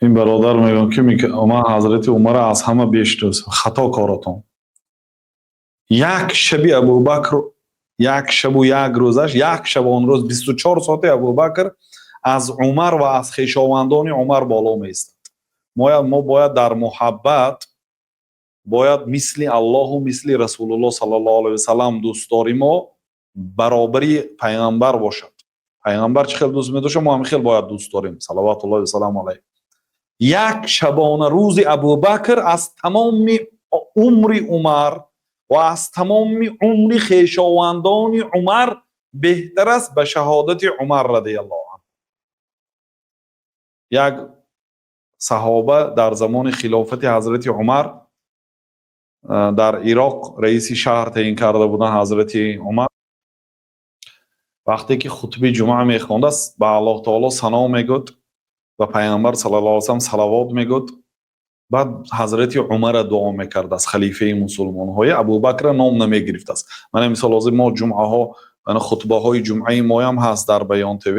Ин бародар мегӯяд, ки ман ҳазрати Умара аз ҳама беш дӯст. Хато коротон. Як шаби Абубакр, як шабу як рӯзаш, як шабон рӯз, 24 соати Абубакр аз Умар ва аз хешовандони Умар боло меистад. Мо бояд дар муҳаббат бояд мисли Аллоҳу мисли Расулуллоҳ саллаллоҳу алайҳи васаллам дӯстдори мо баробари пайғамбар бошад. Пайғамбар чӣ хел дӯст медошт, мо ҳамин хел бояд дӯст дорем, салаватуллоҳи васаламу алайҳ. Як шабона рӯзи Абубакр аз тамоми умри Умар ва аз тамоми умри хешовандони Умар беҳтар аст, ба шаҳодати Умар радиаллоҳу анҳу. Як саҳоба дар замони хилофати ҳазрати Умар дар Ироқ раиси шаҳр таъин карда буданд ҳазрати Умар. Вақте ки хутбаи ҷумъа мехондааст, ба Аллоҳ таоло сано мегӯд, ба пайғамбар саллаллоҳу алайҳи васаллам салавот мегӯд, баъд ҳазрати Умара дуо мекардааст, халифаи мусулмонҳои, Абубакра ном намегирифтааст. Мана, мисол, ҳозир мо ҷумъаҳо, хутбаҳои ҷумъаи моям ҳаст дар Баён ТВ: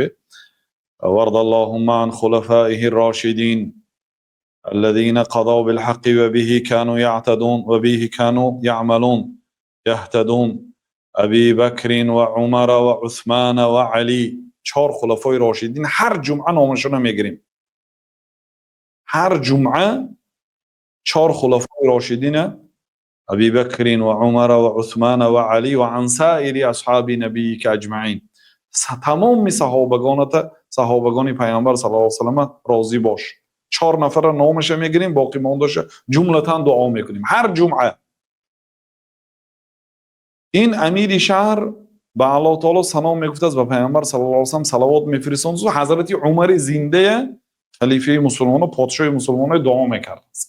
وارض اللهم عن خلفائه الراشدين الذين قضوا بالحق وبه كانوا يعتدون وبه كانوا يعملون يهتدون أبي بكر وعمر وعثمان وعلي. Чор хулафои рошидин, ҳар ҷумъа номашона мегирем. Ҳар ҷумъа чор хулафои рошидина: أبي بكر وعمر وعثمان وعلي وعن سائر أصحاب نبيك أجمعين. Тамоми саҳобагоната, саҳобагони пайғамбар саллаллоҳу алайҳи васаллама розӣ бош. Чор нафара номаша мегирем, боқӣ мондаша ҷумлатан дуо мекунем ҳар ҷумъа. Ин амири шаҳр ба Аллоҳ таоло сано мегуфтааст, ба пайғамбар саллаллоҳу алайҳи васаллам салавот мефиристонд, ҳазрати Умари зиндая, халифаи мусулмоно, подшоҳи мусулмоно дуо мекардааст.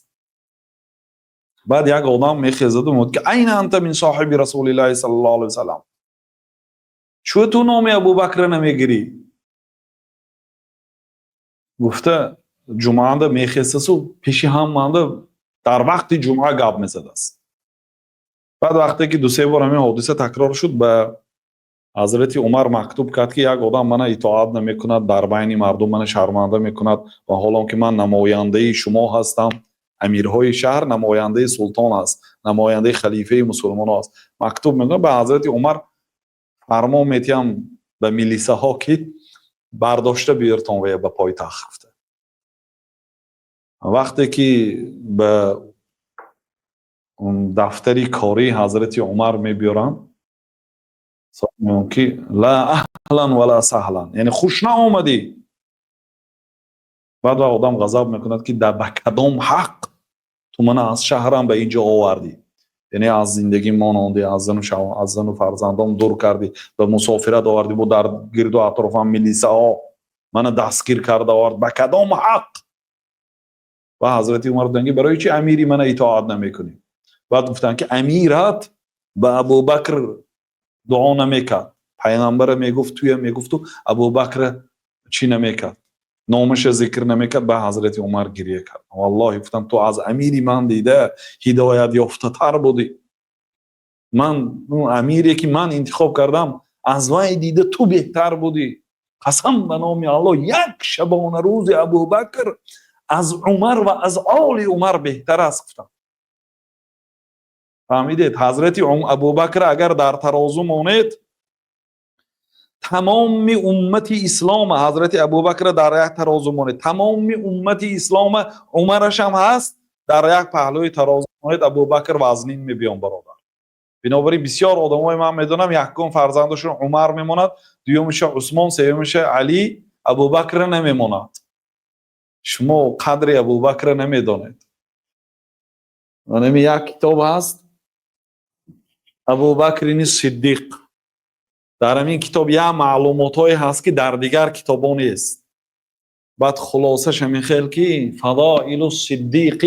Баъд як одам мехезаду мегӯяд, ки أين أنت من صاحب رسول الله صلى الله عليه وسلم? Чӯ ту номи Абубакра намегирӣ? Гуфта, ҷумъаанда мехестасу пеши ҳамаанда дар вақти ҷумъа гап мезадааст. Баъд вақте ки дусе бор ҳамин ҳодиса такрор шуд, ба ҳазрати Умар мактуб кард, ки як одам мана итоат намекунад, дар байни мардум мана шарманда мекунад, ва ҳолон ки ман намояндаи шумо ҳастам. Амирҳои шаҳр намояндаи султон аст, намояндаи халифаи мусулмоно аст. Мактуб мекунад ба ҳазрати Умар, фармон метиҳам ба милисаҳо, ки бардошта биёртон вая ба пойтахт, гуфта. Вақте ки ба дафтари кории ҳазрати Умар мебиёранд, ки لا أهلا ولا سهلا, яъне хуш наомадӣ. Баъд ва одам ғазаб мекунад, ки ба кадом ҳақ ту мана аз шаҳрам ба ин ҷо овардӣ, яъне аз зиндагӣ монондӣ, аз зану фарзандом дур кардӣ, ба мусофират овардӣ, бо дар гирду атрофам милисаҳо мана дастгир карда овард, ба кадом ҳақ? Ва ҳазрати Умар гуфтанд, ки барои чи амири мана итоат намекунӣ? Баъд гуфтанд, ки амират ба Абубакр дуо намекард, пайғамбара мегуфт, туя мегуфту Абубакра чӣ намекард, номаша зикр намекард. Ба ҳазрати Умар гирья кард: валлоҳи, гуфтам, ту аз амири ман дида ҳидоят ёфтатар будӣ. Ман амире ки ман интихоб кардам, аз вай дида ту беҳтар будӣ. Қасам ба номи Аллоҳ, як шабона рӯзи Абубакр аз Умар ва аз оли Умар беҳтар аст, гуфтам. Фаҳмидед? Ҳазрати Абубакр агар дар тарозу монед, тамоми уммати ислома ҳазрати Абубакра дар як тарозу монед, тамоми уммати ислома, Умарашам ҳаст, дар як паҳлӯи тарозу монед, Абубакр вазнин мебиён, бародар. Бинобар ин бисёр одамое ман медонам, якум фарзандашон Умар мемонад, дуюмаша Усмон, сеюмаша Алӣ, Абубакра намемонад. Шумо қадри Абубакра намедонед. Манами як китоб ҳаст, Абубакрини Сиддиқ. Дар ҳамин китоб як маълумотҳое ҳаст, ки дар дигар китобҳо нест. Баъд хулосаш ҳамин хел, ки فضائل الصديق,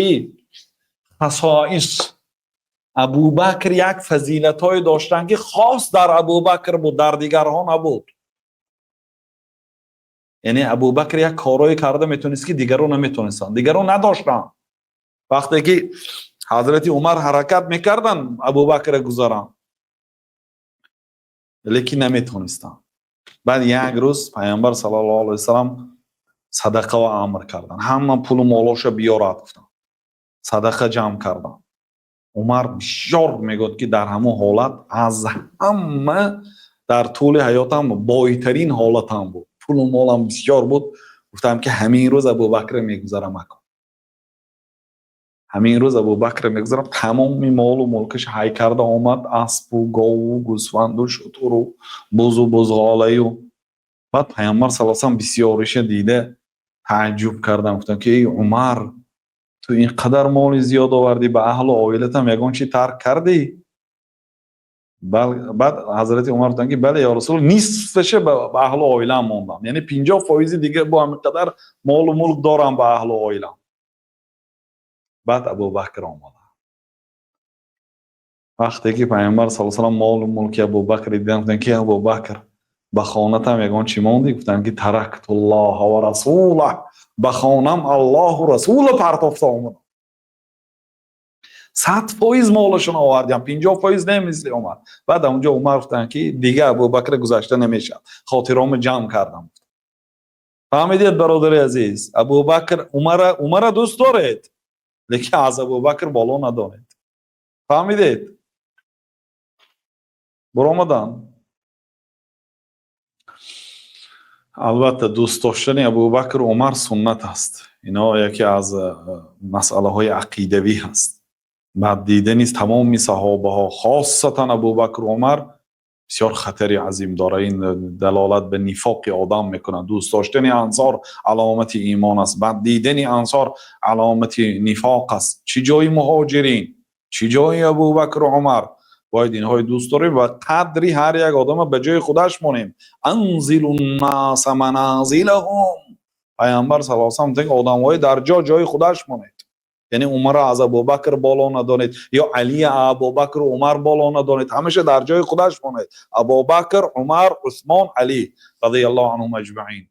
خصائص. Абубакр як фазилатҳое доштанд, ки хос дар Абубакр буд, дар дигарҳо набуд. Яъне Абубакр як корое карда метавонист, ки дигарон наметавонистанд, дигарон надоштанд. Вақте ки ҳазрати Умар ҳаракат мекарданд Абубакра гузаранд, лекин наметавонистанд. Баъд як рӯз пайғамбар саллаллоҳу алайҳи васаллам Садақа ва амр кардан, ҳама пулу молоша биёрад гуфтанд, садақа ҷамъ кардан. Умар бисёр мегӯяд, ки дар ҳамон ҳолат аз ҳама дар тӯли ҳаётам бойтарин ҳолатам буд, пулу молам бисёр буд. Гуфтам, ки ҳамин рӯз Абубакре мегузарам, акун ҳамин рӯз Абубакре мегузарам. Тамоми молу мулкаш ҳай карда омад, аспу гову гӯсфанду шутуру бузу бузғолаю. Баъд Пайғамбар сал салам бисёриша дида тааҷҷуб кардам, гуфтам, ки эй Умар, ту ин қадар моли зиёд овардӣ, ба аҳлу оилатам ягон чи тарк кардӣ? Баъд ҳазрати Умар гуфтанд, ки бале, ё Расул, нисфаша ба аҳлу оилаам мондам, яъне 50 фоизи дига бо ҳамин қадар молу мулк дорам ба аҳлу оилам. Баъд Абубакр омада, вақте ки Пайғамбар сал салам молу мулки Абубакр дидан, гуфтанд, ки Абубакр, ба хонатам ягон чӣ мондӣ? Гуфтанд, ки тарактуллоҳа ва расулаҳ, ба хонам Аллоҳу расула партофта омадам, 100% молашон овардям, 50% не, мисли Умар. Баъд онҷо Умар гуфтанд, ки дига Абубакр гузашта намешавад, хотиромо ҷамъ кардам. Фаҳмидед, бародари азиз? Абубакр, Умара дӯст доред, лекин аз Абубакр боло надонед. Фаҳмидед? Буромадан. Албатта, дӯст доштани Абубакр, Умар суннат аст. Ино яке аз масъалаҳои ақидавӣ ҳаст. Бад дидани тамоми саҳобаҳо, хосатан Абубакр, Умар, бисёр хатари азим дорад. Ин далолат ба нифоқи одам мекунад. Дӯст доштани ансор аломати имон аст, бад дидани ансор аломати нифоқ аст. Чӣ ҷои муҳоҷирин, чӣ ҷои Абубакру Умар! Бояд инҳои дӯст дорем ва қадри ҳар як одама ба ҷои худаш монем. Анзилу ннаса маназилаҳум, Пайғамбар сал салам, одамҳои дар ҷо ҷои худаш монед. Яъне Умарро аз Абубакр боло надонед ё Алия Абубакру Умар боло надонед, ҳамеша дар ҷои худаш монед: Абубакр, Умар, Усмон, Али, радиаллоҳу анҳум аҷмаин.